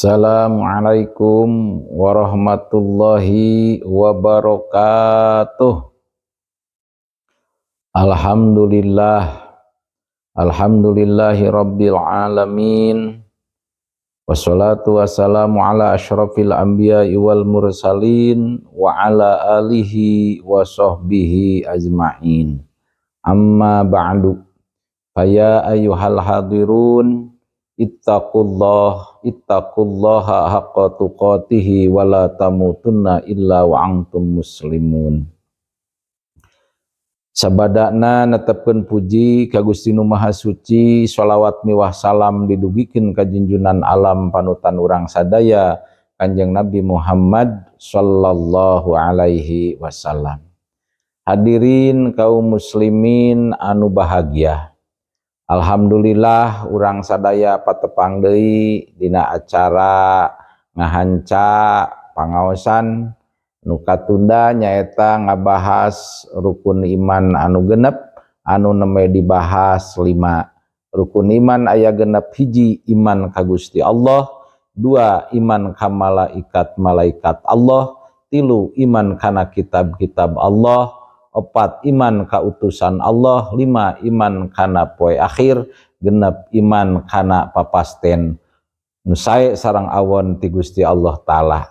Assalamualaikum warahmatullahi wabarakatuh. Alhamdulillah, alhamdulillahi rabbil alamin. Wassalatu wassalamu ala asyrafil anbiya'i wal mursalin wa ala alihi wa sahbihi ajma'in. Amma ba'du. Faya ayyuhal hadirun, ittaqullah, ittaqullaha haqqa tuqatihi wa la tamutunna illa wa antum muslimun. Sabadana netepkeun puji ka Gusti Nu Maha Suci, sholawat miwah salam didugikeun ka junjunan alam, panutan urang sadaya, Kanjeng Nabi Muhammad sallallahu alaihi wasallam. Hadirin kaum muslimin anu bahagia. Alhamdulillah, urang sadaya patepang deui dina acara ngahanca pangaosan nu katunda, nyaeta ngabahas rukun iman anu genep, anu nembe dibahas lima. Rukun iman aya 6: hiji, iman ka Gusti Allah; dua, iman ka malaikat malaikat Allah; tilu, iman kana kitab-kitab Allah; opat, iman ka utusan Allah; lima, iman kana poe akhir; 6, iman kana papasten nu sae sareng awon ti Gusti Allah Ta'ala.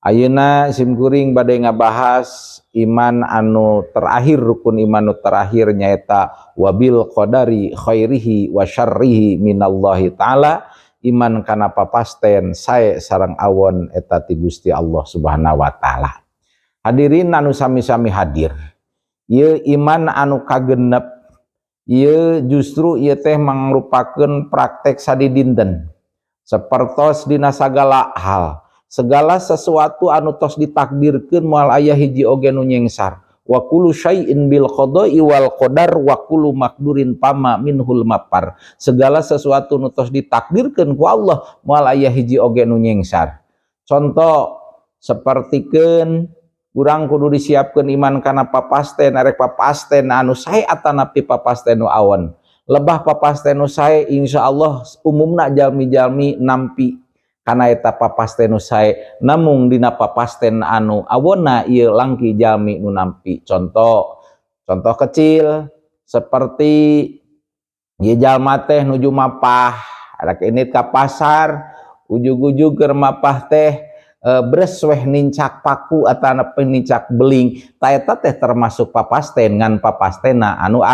Ayeuna simkuring bade ngabahas iman anu terakhir, rukun iman anu terakhir, nyaeta wabil qadari khairihi wa syarrihi minallahi ta'ala, iman kana papasten sae sareng awon eta ti Gusti Allah Subhanahu wa Ta'ala. Hadirin anu sami-sami hadir, ieu iman anu kagenep ieu justru ieu teh mangrupakeun praktek sadidinten, sapertos dina sagala hal. Segala sesuatu anu tos ditakdirkeun, moal aya hiji oge nu nyengsar. Wa kullu syai'in bil qada'i wal qadar wa kullu maqdurin fama minhul mafar. Segala sesuatu nu tos ditakdirkeun ku Allah, moal aya hiji oge nu nyengsar. Contoh sapertikeun urang kudu disiapkeun iman kana papasten, arek papasten anu sae atanapi papasten nu awon. Lebah papasten nu sae, insyaallah umumna jalmi-jalmi nampi kana eta papasten nu sae. Namung dina papasten anu awonna ieu langki jalmi nu nampi. Contoh, contoh kecil, seperti ieu jalma teh nuju mapah, arek ini ka pasar, ujug-ujug keur mapah teh bres weh nincak paku atanapi nincak beling. Ta eta teh termasuk papasten, ngan papastena anu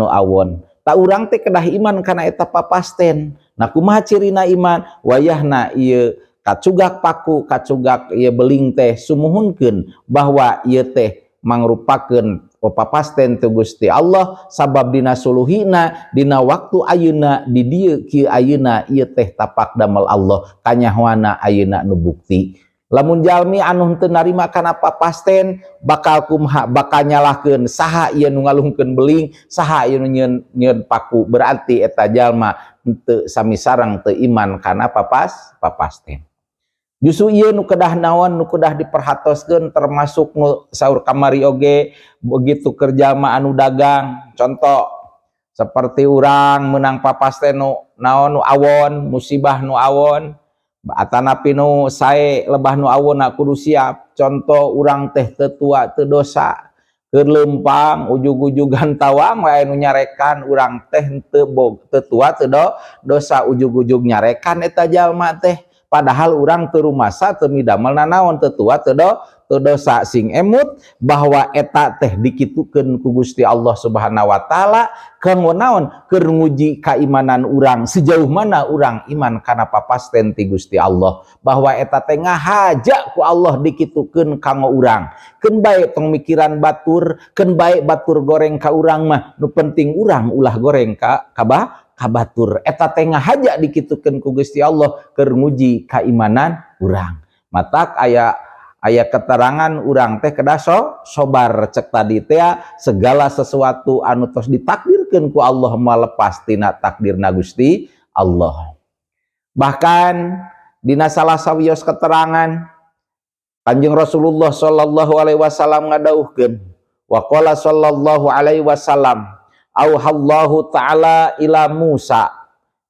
awon. Tah, urang teh kedah iman kana eta papasten. Nah, kumaha cirina iman? Wayahna ieu kacugak paku, kacugak ieu beling teh, sumuhunkeun bahwa ieu teh mangrupakeun papasten ti Gusti Allah, sabab dina suluhina, dina waktu ayeuna, di dieu kieu ayeuna, ieu teh tapak damel Allah, kanyahoana ayeuna nu bukti. Lamun jalmi anu henteu narima kana papasten, bakal kumaha? Bakal nyalahkeun saha ieu nu ngalungkeun beling, saha ieu nu nyieun nyieun paku. Berarti eta jalma henteu sami sareng teu iman kana papasten. Justru ieu nu kedah naon, nu kedah diperhatoskeun, termasuk nu saur kamari oge begitu, kerja mah anu dagang. Contoh seperti urang menang papasten nu naon, nu awon, musibah nu awon atanapi nu sae, lebah nu awon kudu siap. Contoh, urang teh teu tua teu dosa, keur leumpang, ujug-ujug tawang wae nu nyarekan. Urang teh teu bog, teu tua teu dosa, ujug-ujug nyarekan eta jalma teh, padahal urang teu rumasa, teu midamel nanaon, teu tua teu dosa. Sing emut bahwa eta teh dikitukeun ku Gusti Allah Subhanahu wa Taala kanggo naon? Keur nguji keimanan urang, sejauh mana urang iman kana papasten ti Gusti Allah, bahwa eta teh ngahaja ku Allah dikitukeun kanggo urang. Keun bae tong mikiran batur, keun bae batur goreng ka urang mah, nu penting urang ulah goreng ka ka ka batur. Eta teh ngahaja dikitukeun ku Gusti Allah keur nguji keimanan urang. Matak aya aya keterangan urang teh kedah sobar. Cek tadi teh, segala sesuatu anu tos ditakdirkeun ku Allah moal lepas tina takdirna Gusti Allah. Bahkan dina salah sawios keterangan, Kanjeng Rasulullah sallallahu alaihi wasallam ngadawuhkeun, waqala sallallahu alaihi wasallam, auhallahu ta'ala ila Musa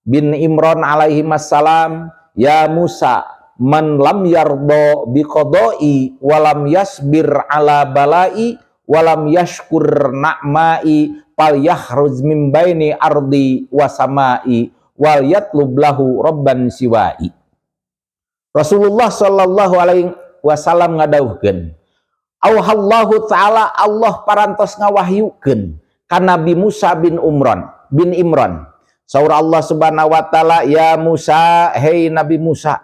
bin Imran alaihi wassalam. Ya Musa, man lam yardo biqada'i walam yasbir ala bala'i walam yashkur na'mai fal yakhruj min baini ardi wa sama'i wal yatlub lahu rabban siwa'i. Rasulullah sallallahu alaihi wasallam ngadawuhkeun, Auhallahu ta'ala, Allah parantos ngawahyukeun ka Nabi Musa bin Umran bin Imran. Saur Allah Subhanahu wa taala, ya Musa, hei Nabi Musa,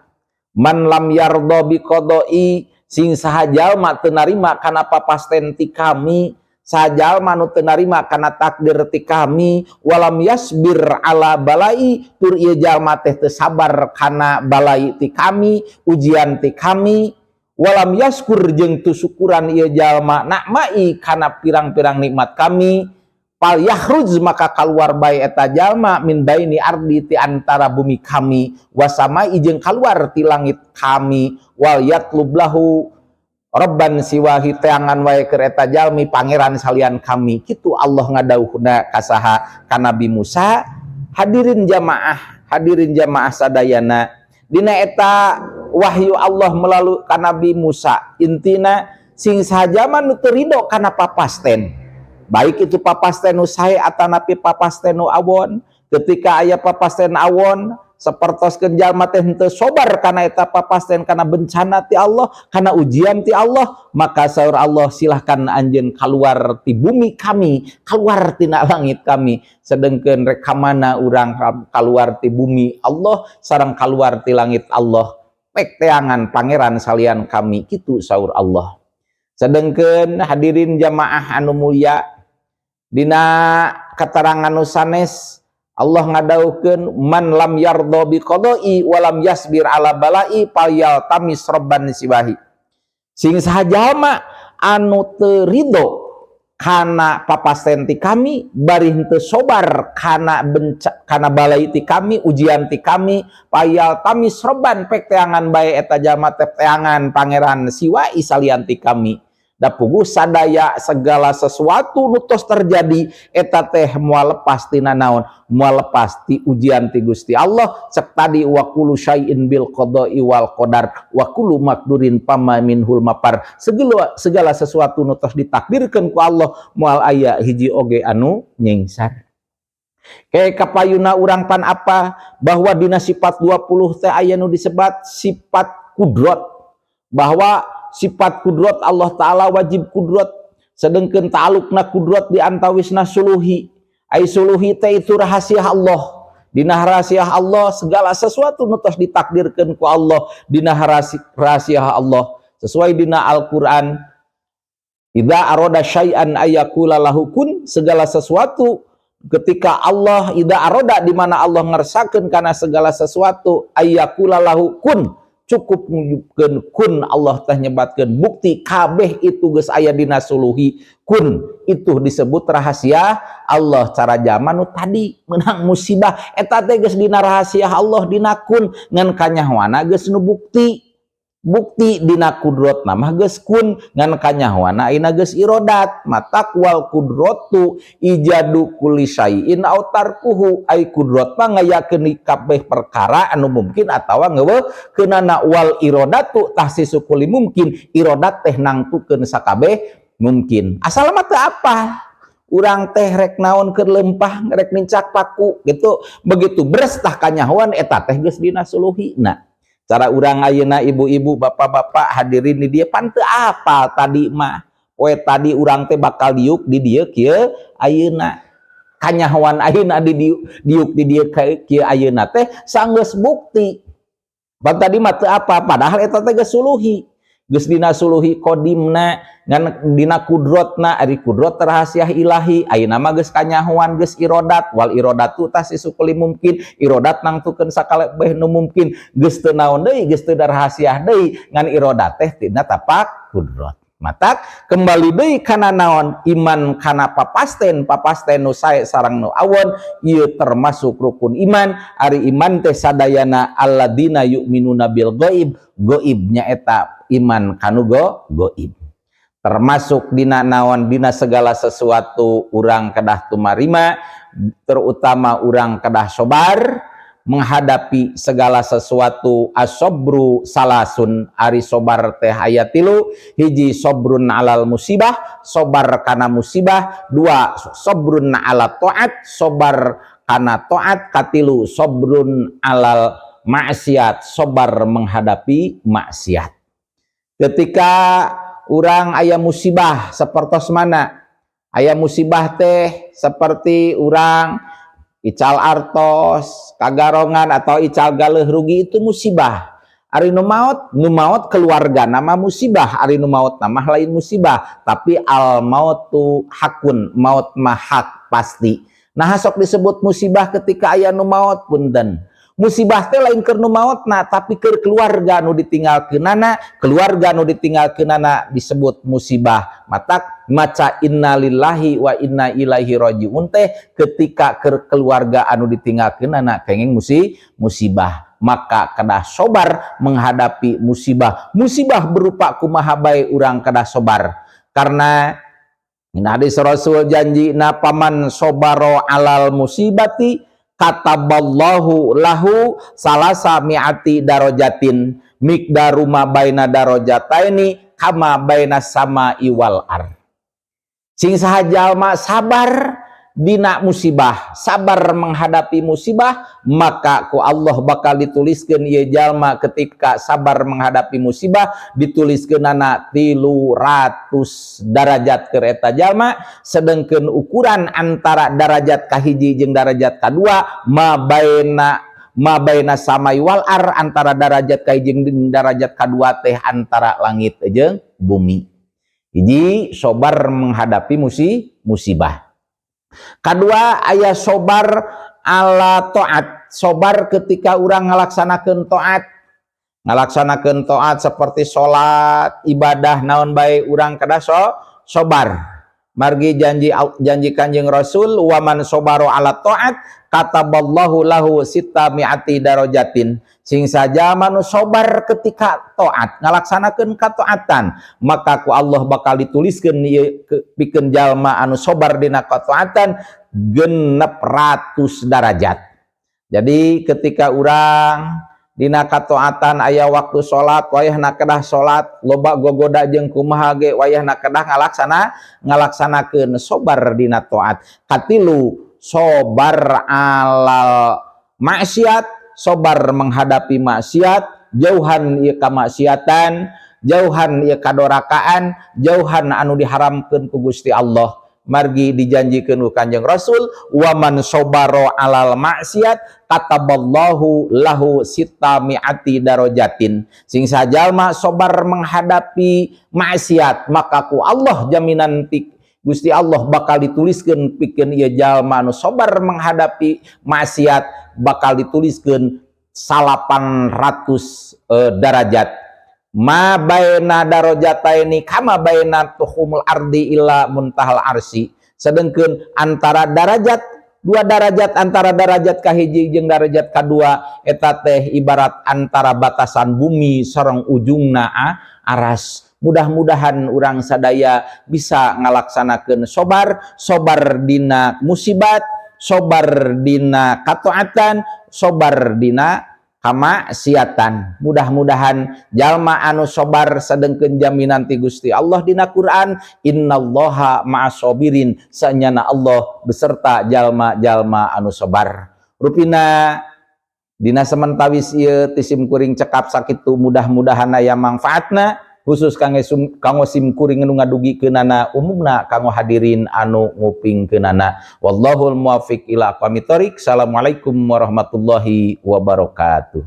man lam yardo biqada'i, sing saha jalma teu narima kana papasten ti kami, saha jalma nu teu narima kana takdir ti kami, walam yasbir ala balai, tur ieu jalma teh teu sabar kana balai ti kami, ujian ti kami, walam yaskur, jeung teu syukuran ieu jalma, na'mai, kana pirang-pirang nikmat kami, fal yakhruj, maka kaluar bae eta jalma, min baini ardi, ti antara bumi kami, wasamai, jeung kaluar ti langit kami, wal yatlub lahu robban siwahi, teangan wae keur eta jalmi pangeran salian kami. Kitu Allah ngadawuhna ka saha? Ka Nabi Musa. Hadirin jamaah, hadirin jamaah sadayana, dina eta wahyu Allah melalui ka Nabi Musa, intina sing saha nu teu ridho kana papasten, baik itu papasten nu sae atanapi papasten nu awon. Ketika aya papasten awon, sapertoskeun jalma teh henteu sobar kana eta papasten, kana bencana ti Allah, kana ujian ti Allah, maka saur Allah, silahkan anjeun keluar ti bumi kami, keluar tina langit kami. Sedengkeun rek kamana urang keluar ti bumi Allah sareng keluar ti langit Allah? Pek teangan pangeran salian kami, kitu saur Allah. Sedengkeun hadirin jamaah anu mulia, dina keterangan nu sanes Allah ngadawuhkeun, man lam yardo biqada'i walam yasbir ala bala'i falyaltamis robban siwahi, sing saha jalma anu teu ridho kana papasten ti kami, bari henteu sobar kana benca, kana balai ti kami, ujian ti kami, falyaltamis robban, pek teangan bae eta jalma teh teangan pangeran, siwahi, salian ti kami. Da puguh sadaya segala sesuatu nu tos terjadi eta teh moal lepas tina naon? Moal lepas ti ujian ti Gusti Allah. Cek tadi, wa kullu syai'in bil qada'i wal qadar wa kullu maqdurin fama minhul mafar. Segala sesuatu nu tos ditakdirkeun ku Allah, moal aya hiji oge anu nyingsar. Kayak kapayuna urang pan apa bahwa dina sifat 20 teh aya nu disebat sifat kudrot, bahwa sifat kudrot Allah Ta'ala wajib kudrot, sedangkan ta'alukna kudrot di antawisna suluhi. Ai suluhi teh itu rahasia Allah. Dina rahasia Allah, segala sesuatu nu tos ditakdirkeun ku Allah dina rahasia Allah, sesuai dina Al-Qur'an, idza arada syai'an ayyaqula lahu kun. Segala sesuatu ketika Allah, idza arada, di mana Allah ngersakeun kana segala sesuatu, ayyaqula lahu kun, cukup ngucapkeun kun, Allah teh nyebatkeun bukti kabeh itu geus aya dina suluhi kun. Itu disebut rahasia Allah. Cara zaman nu tadi menang musibah eta teh geus dina rahasia Allah, dina kun, ngan kanyahoana geus nu bukti. Bukti dina kudrot nama geus kun, ngan kanyahoana ayeuna geus irodat. Matak wal kudrotu ijadu kulli syai'in au tarkuhu. Ai kudrot mah ngayakeun kabeh perkara anu mungkin atawa ngeuweuhkeunana. Wal irodatu tahsisu kulli mungkin, irodat teh nangtukeun sakabeh mungkin. Asal mah teu apa urang teh rek naon, keur lempah rek nincak paku gitu, begitu beres tah kanyahoan eta teh geus dina suluhina. Cara urang ayeuna, ibu-ibu, bapak-bapak hadirin di dieu, pan teu apal tadi mah poe tadi urang teh bakal diuk di dieu kieu ayeuna. Kanyahoan ayeuna di diuk di dieu kieu ayeuna teh sanggeus bukti. Pan tadi mah teu apa, padahal eta teh geus suluhi, geus dina suluhi qadimna. Ngan dina kudrotna, ari kudrot rahasia ilahi, ayeuna mah geus kanyahoan, geus irodat. Wal irodatu tahsisu kulli mungkin, irodat nangtukeun sakalebeh nu mungkin. Geus teu naon deui, geus teu rahasia deui, ngan irodat teh tina tapak kudrot. Matak kembali deui kana naon? Iman kana papasten, papasten nu sae sareng nu awon, ieu termasuk rukun iman. Ari iman teh sadayana alladina yu'minuna bil ghaib, gaib nyaeta iman kanu goib. Termasuk dina naon? Dina segala sesuatu urang kedah tumarima, terutama urang kedah sobar. Menghadapi segala sesuatu. Asobru salasun, ari sobar teh aya tilu. Hiji, sobrun alal musibah, sobar kana musibah. Dua, sobrun ala taat, sobar kana taat. Katilu, sobrun alal maksiat, sobar menghadapi maksiat. Ketika urang aya musibah, sepertos mana aya musibah teh, seperti urang ical artos, kagarongan, atau ical galeh rugi, itu musibah. Ari nu maot, nu maot keluarga nama musibah, ari nu maot nama lain musibah, tapi al mautu hakun, maut mah hak pasti. Nah, sok disebut musibah ketika aya nu maot? Punten, musibah teh lain keur nu maotna, tapi keur keluarga nu ditinggalkeunana. Keluarga nu ditinggalkeunana disebut musibah. Matak maca innalillahi wa inna ilaihi rajiun teh ketika keur keluarga anu ditinggalkeunana kenging musibah. Maka kedah sobar menghadapi musibah. Musibah berupa kumaha bae, urang kedah sobar, karena hadis Rasul janji na, faman sobaro alal musibati kataballahu lahu salasa mi'ati darojatin miqdaru ma baina darojataini kama baina sama iwal ar. Sing saha jalma sabar dina musibah, sabar menghadapi musibah, maka ku Allah bakal dituliskan ieu jalma ketika sabar menghadapi musibah dituliskeunana 300 darajat keur eta jalma. Sedangkan ukuran antara darajat kahiji jeung darajat kadua ma baina samai wal ar, antara darajat kahiji jeung darajat kadua teh antara langit jeung bumi. Hiji, sobar menghadapi musibah. Kedua, aya sobar ala toat, sobar ketika urang ngalaksanakeun toat. Ngalaksanakeun toat seperti sholat, ibadah naon bae, urang kedah sobar. Margi janji janji Kanjeng Rasul, waman sobaro ala toat kataballahu lahu sita mi'ati darojatin. Sing saja manu sobar ketika toat, ngalaksanakeun kataatan, maka ku Allah bakal dituliskeun ieu pikeun jalma anu sobar dina kataatan 600 darajat. Jadi ketika urang dina kataatan, aya waktu salat, wayahna kedah salat, loba gogoda jeung kumaha ge, wayahna kedah ngalaksanakeun, sobar dina taat. Katilu, sobar alal maksiat, sobar menghadapi maksiat. Jauhan ieu kamaksiatan, jauhan ieu kadorakaan, jauhan anu diharamkeun ku Gusti Allah. Margi dijanjikeun ku Kanjeng Rasul, waman sobaro alal maksiat kataballahu lahu sita mi'ati darojatin. Sing sajalma sobar menghadapi maksiat, maka ku Allah jaminan ti Gusti Allah bakal dituliskeun pikeun ieu jalma anu sobar menghadapi maksiat bakal dituliskeun 800 darajat. Ma baina darajataini kama baina tuhumul ardi ila muntahal arsi. Sedangkan antara darajat dua darajat, antara darajat kahiji jeung darajat kadua, eta teh ibarat antara batasan bumi sareng ujungna aras. Mudah-mudahan urang sadaya bisa ngalaksanakeun sobar, sobar dina musibat, sobar dina kataatan, sobar dina kamaksiatan. Mudah-mudahan jalma anu sobar, sedengkeun jaminan ti Gusti Allah dina Quran, innallaha ma'asobirin, sanyana Allah beserta jalma-jalma anu sobar. Rupina dina samentawis ieu ti sim kuring cekap sakitu, mudah-mudahan aya mangfaatna, khusus kanggo sim kuring nu ngadugikeunana, umumna kanggo hadirin anu ngupingkeunana. Wallahul muwaffiq ila aqwamit thoriq. Assalamualaikum warahmatullahi wabarakatuh.